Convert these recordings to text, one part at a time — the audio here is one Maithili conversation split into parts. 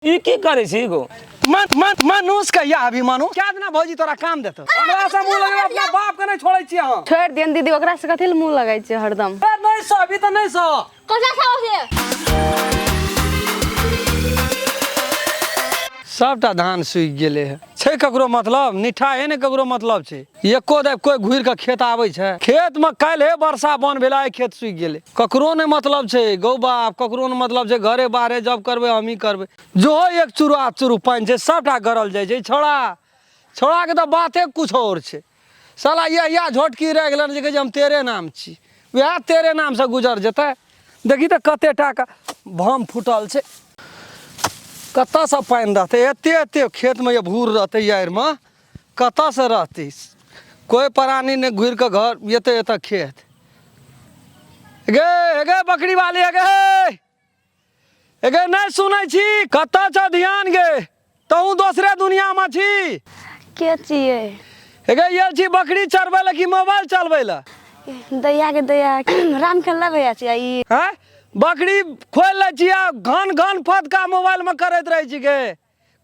ई की करै छी गो? मन मन मनुष्य कहिया अभी मानु क्या दिना भौजी तोरा काम देतो? हमरा से मुंह लगेबे, अपना बाप के नहीं छोड़ै छी अहाँ। छोड़ि दियन दीदी, ओकरा से कथी लए मुंह लगै छै हरदम? ए, नहीं सह, अभी तऽ नहीं सह। कसा सह से? सबटा धान सूखि गेलै है। छै ककरो मतलब निठा है ने, ककरो मतलब छै? एको दाबि कोइ घुरि कऽ खेत आबै छै? खेत मे काल्हि वर्षा बन भेलै, आइ खेत सूखि गेलै। ककरो नहि मतलब छै गौ बाप, ककरो नहि मतलब छै। घरे बाहरे जब करबै हमही करबै। जो एक चूड़ा चूरू पानि छै, सबटा गरल जाइ छै। छौड़ा छौड़ाके तऽ बाते कुछ और छै। साला यहिया झोटकी रहि गेलन जे कहै छै हम तेरे नाम छी, वएह तेरे नामसँ गुजर जेतै। देखी तऽ कते टाका भम फूटल छै, कतऽसँ पानि रहतै? एते एते खेतमे जे भूर रहतै, यारिमे कतऽसँ रहतै? कोइ प्राणी नहि घुरि कऽ घर एतै। एतऽ खेत गे गे बकरी वाली गे गे, नहि सुनै छी? कतऽ छौ ध्यान गे? तहूँ दोसरे दुनियामे छी। के छियै? हे गे, आयल छी बकरी चरबै लए कि मोबाइल चलबै लए? दैया के दैया, राम खेलना भैया छियै ई? हैं, बकरी खोलि लै छी आ घन घन फदका मोबाइलमे करैत रहै छी गे।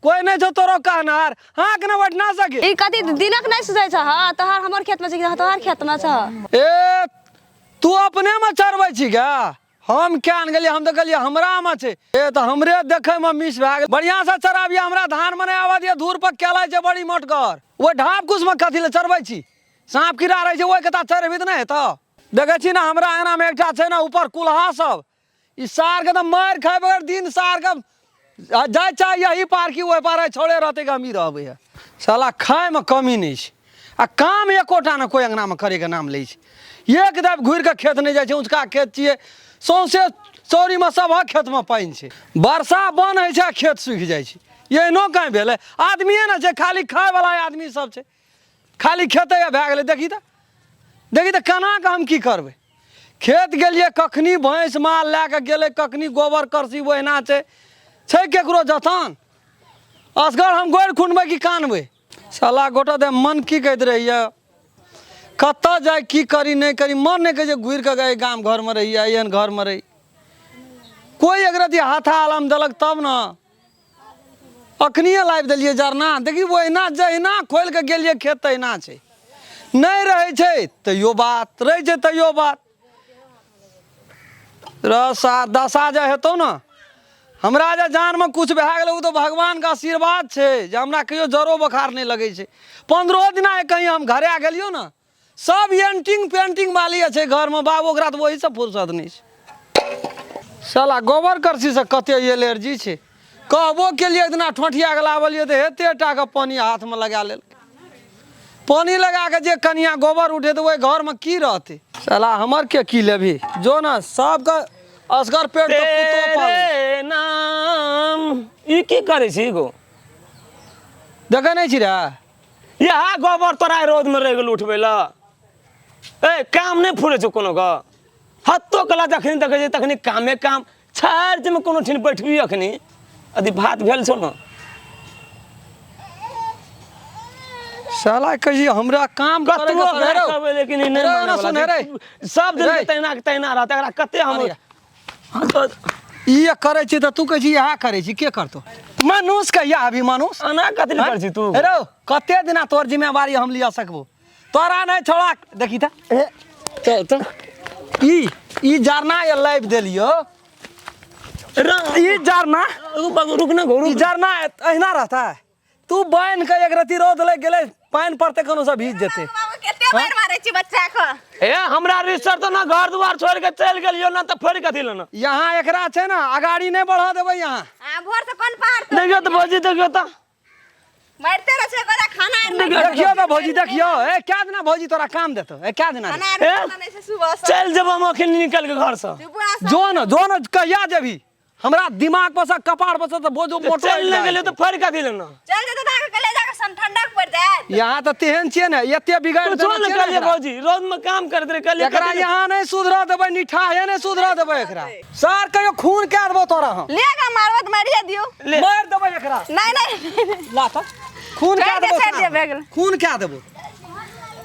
कोई नहीं छौ तोरो कहनार, हाँक न बैठना सके। ई कथी दिनक नहि सुझै छ? हँ, तोहर हमर खेत में छै कि तोहर खेत में छ? ए, तू अपने में चरबै छी गे? हम क्या गेलियै? हम तऽ कहलियै हमरा मे छै। ए, तऽ हमरे देखै मे मिस भए गेल। बढ़िआँ से चराबियै, हमरा धान मे नहि आबऽ दिअ। धूर पर केलाइ छै बड़ी मोटगर। ओहि ढाप कुश मे कथी लए चरबै छी? साँप कीड़ा रहै छै ओहि के, ता चरेबही तऽ नहि हेतौ। देखै छी ने, हमरा अंगना मे एकटा छै ने ऊपर कुल्हा सब, ई सार के तऽ मारि खाय बगैर दिन सार के जाय चाहे यही पार की ओहि पार छोड़े रहतै कि हमही रहबै है। साला खायमे कमी नहि छै आ काम एकोटा ने कोइ अङ्गनामे करैके नाम लै छै। एक दाबि घुरि कऽ खेत नहि जाइ छै। उँचका खेत छियै, सौँसे चौरीमे सभक खेतमे पानि छै। वर्षा बन्द होइ छै आ खेत सूखि जाइ छै। एहनो कहीं भेलै? आदमिए ने छै, खाली खायवला आदमी सब छै, खाली खेते भए गेलै। देखी तऽ, देखी तऽ, केना कऽ हम की करबै? खेत गेलियै कखनी, भैंस माल लए कऽ गेलै कखनी, गोबर करसी ओहिना छै। छै केकरो जतन? असगर हम गोरि खुनबै कि कानबै? साला गोटा दे मन की कहैत रहैए, कतऽ जाइ, की करी, नहि करी। मन नहि कहै छै घुरि कऽ एहि गाम घरमे रहियै, एहन घरमे रही। कोइ एक रति हाथा आलम देलक तब ने। अखनिए लाबि देलियै जरना, देखी ओहिना जहिना खोलि कऽ गेलियै खेत तहिना छै। नहि रहै छै तैयो बात, रहै छै तैयो बात। रसा दशा जे हेतौ ने, हमरा जे जानमे किछु भए गेलै, ओ तऽ भगवानके आशीर्वाद छै जे हमरा कहियो जरो बोखार नहि लगै छै। 15 दिना कहीं हम घरे गेलियौ ने, सब एंटिंग पेंटिंग वाली छै घरमे बाबू, ओकरा तऽ ओहिसँ फुर्सत नहि छै। साला गोबर करसीसँ कते एलर्जी छै। कहबो केलियै, एक दिना ठोंठिया के लाबलियै तऽ एते टाके पानि हाथमे लगा लेलकै। पानि लगा कऽ जे कनिया गोबर उठेतै, ओहि घरमे की रहतै? साला हमर के की लेबही, जो ने सबके असगर पेट के कुत्तो पालै। तेरे नाम। ई की करै छी गो? देखै नहि छी रे? इएह गोबर तोरा रौद में रहि गेल उठबै लए। ए, काम नहि फुरै छौ कोनो ग हत्तो कला। जखनी देखै छै तखनी कामे काम। छाड़ि कोनो ठिन बैठबी अखनी? अथी भात भेल छौ ने? साला कहै हमरा काम करे कतबो के एकरा रौ। कहबै लेकिन ई नहि रे, मानै ना वाला सुन, छै। रे। सब दिन रे। के तहिना के तहिना रहत। एकरा कते हम अरे। ई करै छी तऽ तू कहै छी इएह करै छी। के करतौ मनुष्य कहिया अभी मनुष्य? एना कथी लए करै छी तू? हे रौ, कते दिना तोहर जिम्मेवारी हम लिअ सकबो? तोरा नहि छोड़ा। देखी तऽ, चल चल, ई ई जरना ये लाबि देलियो। ई जरना रुक ना, ई जरना अहिना रहता है? तू बान्हि कऽ एक रति रौद लागि गेलै, पानि पड़तै कोनो सब भीज जेतै। बाबू, कते मारि मारै छी बच्चा के? ए, हमरा रिश्तर तो ना घर दुआर छोड़ के चल गेलियो ना, तऽ फेर कथी लेना? यहाँ एकरा छै ने, अगाड़ी नहि बढ़ऽ देबै यहाँ। आ भोर से कोन पहाड़ तो देखियो तऽ भौजी, देखियो तऽ। मारिते रहै छै ओकरा खाना आर नहि। देखियो तऽ भौजी, देखियो। ए, क्या दिना भौजी तोरा काम देतौ? ए, क्या दिना खाना देतौ? आर खाना नहि छै सुबह से। चल जेबो हम अखन निकल के घर से। सुबह से। जो न, जो न, कहिया जेबही? हमरा दिमाग पर से, कपार पर से तऽ बोझ मोटो चल नहि गेलियो तऽ फेर कथी लेना? चल जेतै तऽ अहाँके कलेजा के सन ठंडक पड़ि जायत। यहाँ तऽ तेहन छियै ने, एते बिगाड़ि कुछो देने ने छियै ने कहलियै एकरा। भौजी, रौद में काम करैत रहे कहलियै एकरा कथी। यहाँ नहि सुधरऽ देबै, निठाहे नहि सुधरऽ देबै एकरा। सर, कहियो खून कए देबो तोरा हम। ले गा, मारबो तऽ मारिए दियौ। ले। मारि देबै एकरा। नहि नहि। ला तऽ खून कए छोड़ि दे, देबो। छोड़ि दे, भए गेल। खून कए देबो।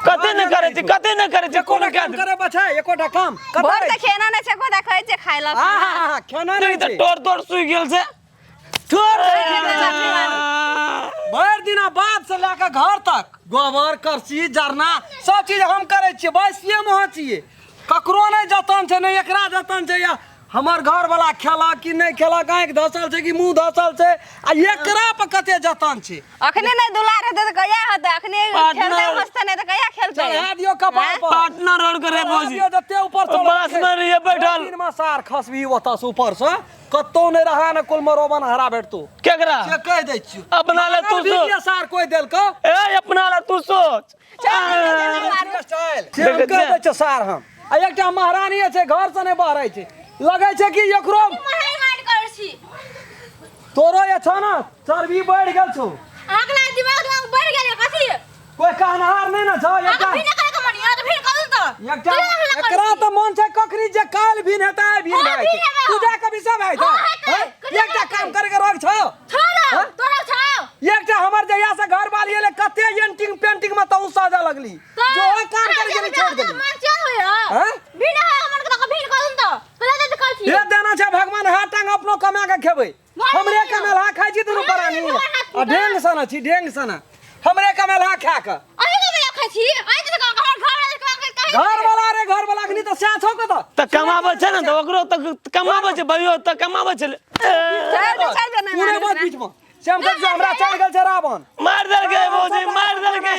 कते ने करै छी, कते ने करै छी, कोनो एकोटा काम करे बचा, एकोटा काम कतऽ भोर रहै से छै? खेना नहि छै, गोदा खाइ छै खाय लए। हा हा हा, खेना नहीं नहि तऽ छै। टोर तोर सुइ गेल छै। छोड़ दे भरि दिना बाप से लए कऽ घर तक गोबर करसी जरना सब चीज हम करै छियै बसिए मे अहाँ छियै ककरो नहि जतन छै नहि एकरा जतन छै या हमर घरवला खेलक कि नहि खेलक आँखि धसल छै कि मुँह धसल छै आ एकरा पर कते जतन छै अखने नहि दुलार हेतै तऽ कहिया हेतै अखने पार्टनर। खेलतै मस्त नहि तऽ कहिया खेलतै चढ़ा दियौ कपार पर पाटना रोड करे चढ़ा भौजी दियौ जते ऊपर चढ़ल बाँस छै। में रहिए बैठल दिन में सार खसबी ओतऽ से ऊपर से कतौ नहि रहा ने कुल मरोबन हरा भेटतो केकरा से कहि दै छियौ अपना ले तू भी सोच के सार कोई देलकौ ए अपना ले तू सोच स्टाइल से हम कहि दै छियौ सार हम आ एकटा महारानी छै घर से नहि बहरै छै लगै छै कि एकरो महारानी मारि करै छी तोरो जे छौ ने चर्बी बढ़ि गेल छौ अहाँके लागै दिमाग दिमाग बढ़ि गेल कथी कोई कहनहार नहि ने छौ अहाँके एकटा भी नहि करैके मन यऽ तऽ फिर करू तऽ एकटा एकरा तऽ मन छै कखनी जे काल्हि भिन हेतै आइ भिन हाँ, भए जेतै। भिन हेबै। तू जा कऽ विषय भए हाँ, हेतै। जेतै कथी एकटा हेतै? काम करे के रोग छौ छोड़ तोरा छौ एकटा हमर जहिया से घर वाली एलै कते एंटिंग पेंटिंग में तऽ साजा लगली जो ओहि काम करे गेली छोड़ देली मन चेंज होय हाँ? भिन है मन के तऽ भिन करू तऽ तोरा तऽ कहै छी हे देना छै भगवान हाथ टांग अपनो कमा के खेबै मार हमरे दियौ। कमेलहा खाइ छी दुनू मार प्राणी दियौ, हाथ आ ढेंग सना छी ढेंग सना हमरे कमेलहा खा के अहीं के मेरा खाइ छी अहीं तऽ हमर घर वाला घर वाला रे घर वाला अखनी तऽ सएह छौ कतऽ तऽ कमाबै छै ने तऽ ओकरो तऽ कमाबै छै भैयो तऽ कमाबै छै चल दे चल दे तू नहि बात बीच में से हम कहै छियौ, हमरा चढ़ि गेल छै रावण मारि देलकै भौजी मारि देलकै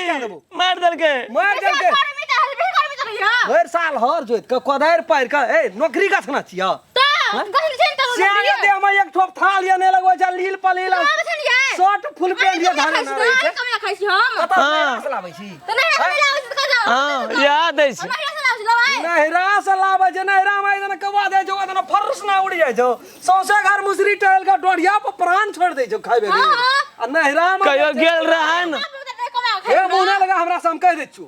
मारि देलकै मारि देलकै गर्मी तऽ हलबे गर्मी तऽ रहिया भरि साल हर जोति के कोदारि पारि के ए नौकरी कखना छियौ तऽ गहन छै तऽ श्यामे देह में एक ठोप थाल ये नहि लगबै छै लील पलील शर्ट फुल पेंट ये धारे ना रहै छै कमे खाइ छी हम कतऽ हाँ। नैहरा से लाबै छी तऽ नहि हमरा लाबै छी तऽ कह हँ याद अछि हमरा से लाबै छी दवाई नैहरा से लाबै छै नैहरा में एकदम कौआ दै छै ओतना फर्श ना उड़ जाइ छौ सौंसे घर मुसरी टहल के डोढ़िया पर प्राण छोड़ दै छौ खाइबे के हाँ, हाँ। आ नैहरा में कहियो गेल रहै ने हे मुँह ना लगा हमरा से हम कहि दै छियौ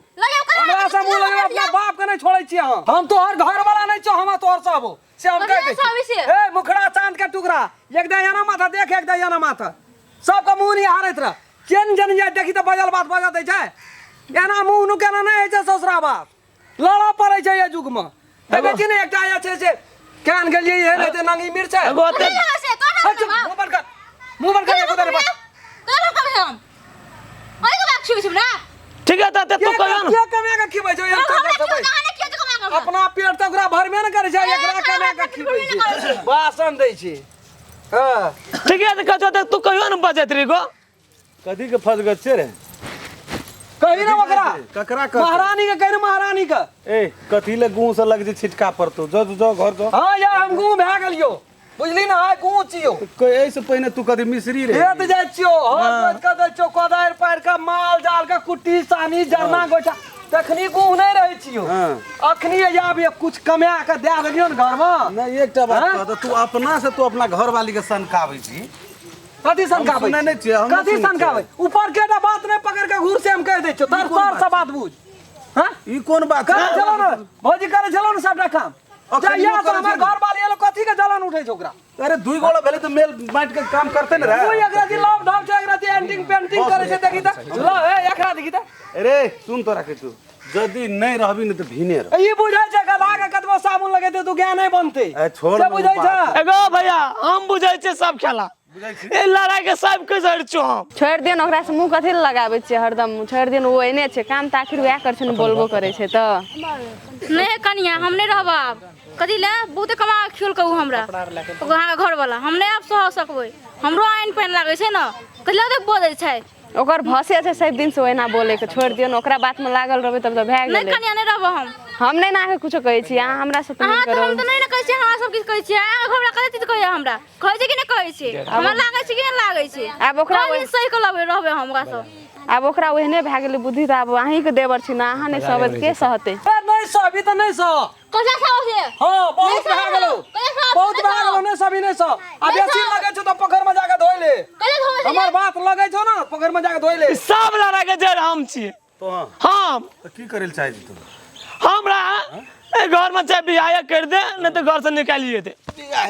हमरा से मुँह लगा अपना बाप के नहीं छोड़ै छियै हम हम तोहर घर वाला नहीं छौ हम तोहर सब हो से हम कहि दै ककरा सब छियौ से? ए मुखड़ा चांद के टुकड़ा एक दे याना माथा देख एक दे याना माथा सबके मुँह निहारैत रह चेन जन जाय देखी तऽ बजल बात बजऽ दै छै एना मुँह नुकेना नहि होइ छै ससुरा बाप लड़ऽ पड़ै छै एहि युगमे देखै छी ने एकटा जे छै से कान गेलियै एहन हेतै नंगी मिरचाइ एगो ओते हट चुप, मुँह बंद कर मुँह बंद कर एको देर बस ठीक है तऽ तू कहियो ने के कमा के खिबै छौ एक टका देबै अपना पेट तऽ ओकरा भरबे ने करै छै एकरा कमा के खिबै छै बासन दै छै हँ ठीक है तऽ कहतो तऽ तू कहियो ने बजैत रही गो कथी के फसगत छै रे कही ना ओकरा ककरा कहतै? महारानी के कही ना महारानी के ए कथी ले गुह से लग जे छिटका पड़तो जो जो घर जो हाँ या हम गुम भए गेलियो बुझली ना आइ गुम छियो एहि से पहिने तू कथी मिश्री रे खेत जाइ छियो हर जोति के दै छियो कोदारि पारि के माल जाल के कुट्टी सानी जरना गोइठा तखनी गुह नहि रहै छियो हाँ। अखनी आब कुछ कमा के दए देलियो ने घरमे नहीं एकटा बात हाँ? कह तऽ तू अपना से तू अपना घर वाली के सनकाबै छी कथी सनकाबै सुनै नहि छियै, हम नहि कथी सुनै सनकाबै ऊपर के टा बात नहि पकड़ के घूर से हम कहि दै छियो तर कोन तर बात से बात बुझ हाँ ई कोन बात करै छलो ने भौजी करै छलो ने सबटा काम अखनियो जहिया से करै हमर छै ने। घर वाली एलो कथी के जलन उठै छै ओकरा अरे दुई गोड़ा भेलै तऽ मेल बाँटि के काम करते ने तू रे एकरा दी लव ढब छै एकरा दी एंडिंग पेंटिंग करै छै देखी त ल ए एकरा देखी त अरे सुन तोरा के तू यदि नहि रहबी ने तऽ भीने रह ई बुझै छै गधा के कतबो साबुन लगेतै तू ज्ञान नहि बनतै ए, छोड़ से ने ओ बुझै छै बात। एगो भैया हम बुझै छियै सब खेला ए लड़ाई के सब के जड़ छो हम छोड़ि दियौ ने ओकरासँ मुँह कथी लए लगाबै छियै हरदम छोड़ि दियौ ने ओ एहने छै काम तऽ आखिर वएह करै छै ने बोलबो करै छै तऽ नहि कनिया हम नहि रहब आब कथी लए बहुते कमा कऽ खियलकै उ हमरा अहाँके घरवला हम नहि आब सह सकबै हमरो आइन पानि लागै छै ने कथी लए ओतेक बजै छै ओकर भसे छै सब दिनसँ ओहिना बोलैके छोड़ि दियौ ने ओकरा बातमे लागल रहबै तब तऽ भए नहि गेलै कनिया नहि रहब हम हम नहि ने अहाँके कुछो कहै छी अहाँ हमरा से तऽ अहाँ नहि तऽ हम करू तऽ नहि ने कहै छियै अहाँ सब किछु कहै छियै अहाँके घरवला कते चीज कहैया हमरा कहै छै कि नहि कहै छै हमरा लागै छै कि नहि लागै छै आब ओकरा कए दिन सही कऽ लेबै रहबै हम ओकरा सब आब ओकरा ओहने भए गेलै बुद्धि तऽ आब अहीँके देवर छी ने अहाँ नहि सहबै तऽ के सहतै ए नहि सहबी तऽ नहि सह कहिया सह से हाँ बहुत नहि भए गेलौ कहिया सहब, बहुत नहि भए गेलौ सहब। नहि सहबी नहि सह आ नहि बेसी सहब। लगै छौ तऽ पोखरिमे जाके धोइ ले कहिया धोबै छै हमर बात लगै छौ ने पोखरिमे जाके धोइ ले सब लड़ाई के जड़ हम छियै तो हाँ हम तऽ की करै लए चाहै छी तू हमरा ए घर में चाहे बियाह कर दे नहीं तो घर से निकालिए दे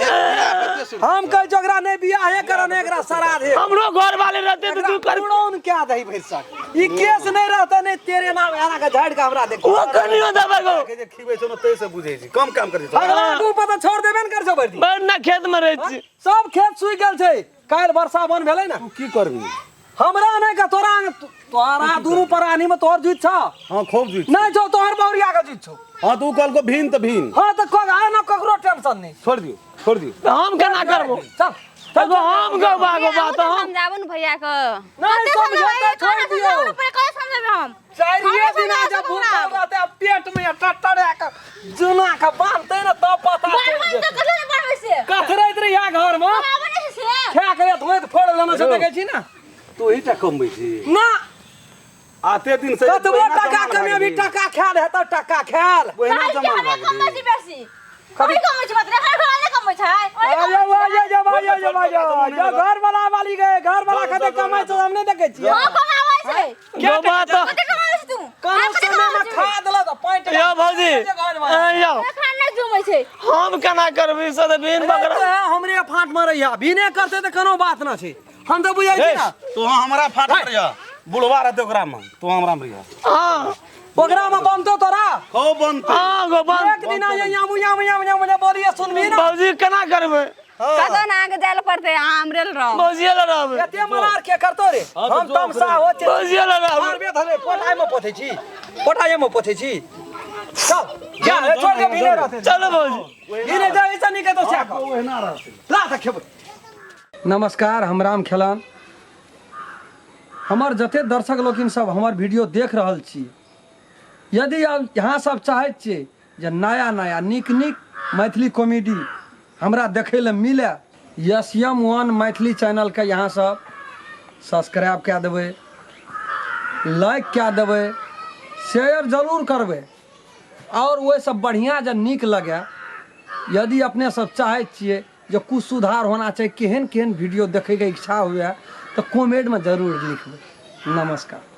हम कहै छौ एकरा नहि बियाहे कर नहि एकरा श्राद्ध हे हमरो घर वाले रहते तो तू कर उड़ान क्या दही भरि सक ई केस नहीं रहता नहीं तेरे नाम एना के झाड़ के हमरा देख वो कनियो देबै गो के जे खिबै छौ ने तै से बुझै छी कम काम करै छौ अगला तू पता छोड़ देबे ने कर छौ भरि दिन बड़ ना खेत में रहै छी सब खेत सूखि गेल छै काल्हि वर्षा बंद भेलै ने। तू की करबी? हमरा नहि का तोरा, तोरा दुनू प्राणी में तोहर जीत छौ। हाँ, खूब जीत नहीं छौ, तोहर बौरिया के जीत छौ। हाँ, तू कहलको भीन तऽ भीन। हाँ तऽ कह आ ना, ककरो टेंशन नहीं। छोड़ दियो, छोड़ दियो। तऽ हम केना करबो? चल। एगो हम गौबा गौबा तऽ हम समझाबू ने भैया के। नहीं समझेतै, छोड़ दियो। कहे समझेबै हम? चारिये दिना जब भूखल रहते आ पेट में टटरा के जुना के बांधते ने तब पता चलि बढ़बै जेतै। तऽ कथी लए बढ़बै से? कथरैत रहिया घर में। आबै नहि छै से। खा के धोइत फोड़ लेने छै, देखै छी ना। तू ही टा कमबै छी ना। आते दिन से कतबो टका कमेबी, टका खायल हेतौ, टका खायल। ओहिना कहै छी जमा हमे भए कमबै गेली। छी बेसी। अहीं कमबै छी मात्र, एखन घर नहि कमबै छै। अहीं आयो आयो जो भाई, जो भाई, जो घर वाला वाली गए, घर वाला कते कमाइ छै हम नहि देखै छियै। कहाँ कमाबै छै? गौबा तऽ कते कमाबै छै तू? कोनो कते समय में कमाबै छै? खा देलक तऽ पाँच टका यौ भौजी, घर वाला। ऐं यौ। एखन नहि जुमै छै। हम केना करबै से तऽ बिन बकरा। अरे हमरे फाट में रहिया, बिने करते तऽ कोनो बात ना छै, हम तऽ बुझै छी ना। तू हमरा फाट पर रहिया, बुढ़वा रहते ओकरा में, तू हमरा में रहिया। हाँ। ओकरा में बनतो तोरा। खूब बनते। हाँ गो बन। एक दिना ये यामू यामू यामू यामू बोलिए सुनबी ना। भौजी, केना करबै? कतौ ने अहाँके जाय लए पड़तै, अहाँ हमरे लए रहब। भौजी लए रहबै। एते मलार के करतो रे? हम तमसा हो छै। भौजी लए रहबै। मारबे धरे पोटाई में पोथै छी, पोटाई में पोथै छी। चल जा, ए, छोड़ दे, बिने रहते। चलो भौजी। बिने जा, ऐसा नहीं कहतो स्या को। ओहिना रहते। ला त खेबै। नमस्कार, हम राम खेलान। हमर जते दर्शक लोकिन सब हमर वीडियो देख रहल छी, यदि आब यहाँ सब चाहैत छियै जे नया नया नीक नीक मैथिली कॉमेडी हमरा देखै लए मिले, यस एम वन मैथिली चैनलके यहाँ सब सब्सक्राइब कए देबै, लाइक कए देबै, शेयर जरूर करबै। आओर ओहिसँ बढ़िआँ जे नीक लगै, यदि अपने सब चाहैत छियै जे कुछ सुधार होना चाही, केहन केहन वीडियो देखैके इच्छा हुए तऽ कमेंटमे जरूर लिखबै। नमस्कार।